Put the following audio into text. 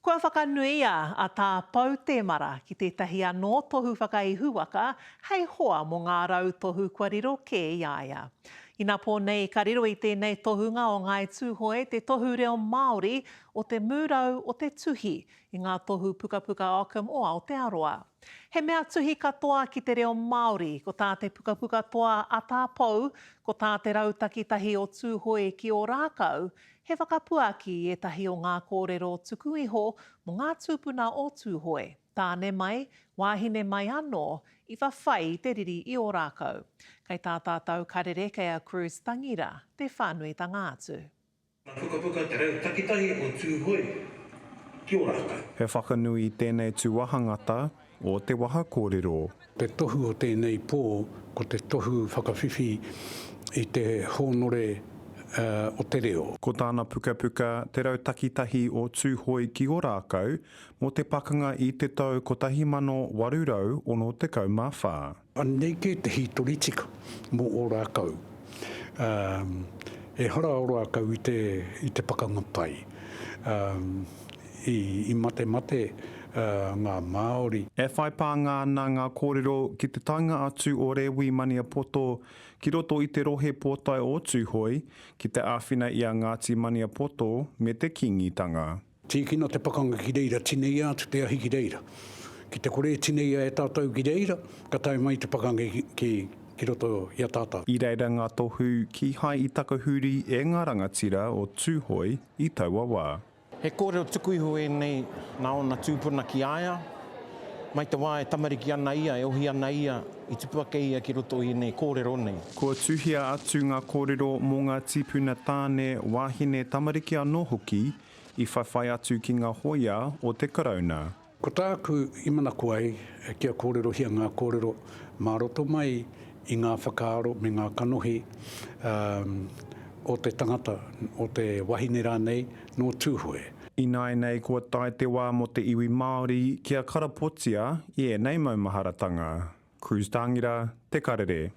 Kua whakanuia a Tā Pou Temara ki tētahi anō tohu whakaihuwaka hei hoa mō ngā rautohu kua riro kē i a ia. Inapō nei ka riro i tēnei tohunga o Ngāi Tūhoe te tohu reo Māori o te Mūrau o te Tuhi i ngā tohu pukapuka Ockham o Aotearoa. He mea tuhi katoa ki te reo Māori, ko tā te pukapuka toa a Tā Pou, ko tā te rautaki tahi o Tūhoe ki Ōrākau, He whakapuaki i ētahi o ngā kōrero tuku iho mō ngā tūpuna o Tūhoe, tāne mai, wāhine mai anō, i whawhai i te riri i Ōrākau. Kei tā tātou karere kei a Cruz Tangira te whānuitanga atu. Ngā pukapuka Te Reo Takitahi o Tūhoe ki Ōrākau. He whakanui i tēnei tūāhangata o te waha kōrero. Te tohu o tēnei pō ko te tohu whakawhiwhi i te hōnore o te reo. Ko tāna pukapuka, Te Rau Takitahi o Tūhoe ki Ōrākau, mō te pakanga i te tau 1864. Anei kē te hītori tika mō Ōrākau. Ehara a Ōrākau i te pakanga pai. I matemate ngā Māori. E whai pānga ana ngā kōrero ki te taenga atu o Rewi Maniapoto ki roto i te rohe pōtae o Tūhoe ki te āwhina i a Ngāti Maniapoto me te Kīngitanga. Tīkina te pakanga ki reira, tineia atu te ahi ki reira. Ki te kore e tineia e tātou ki reira, ka tae mai te pakanga ki roto i a tātou. I reira ngā tohu kīhai i takahuri e ngā rangatira o Tūhoe i taua wā. He kōrero tuku iho ēnei nā ōna tūpuna ki a ia. Mai te wā e tamariki ana ia, e ohi ana ia, i tupu ake ia ki roto i ēnei kōrero nei. Kua tuhia atu ngā kōrero mō ngā tīpuna tāne, wāhine, tamariki anō hoki i whawhai atu ki ngā hōia o te Karauna. Ko tāku i manako ai kia kōrerohia ngā kōrero mā roto mai i ngā whakaaro me ngā kanohi o te tangata, o te wahine rānei nō Tūhoe. Ināianei kua tae te wā mō te iwi Māori kia karapotia i ēnei maumaharatanga. Cruz Tāngira, Te Karere.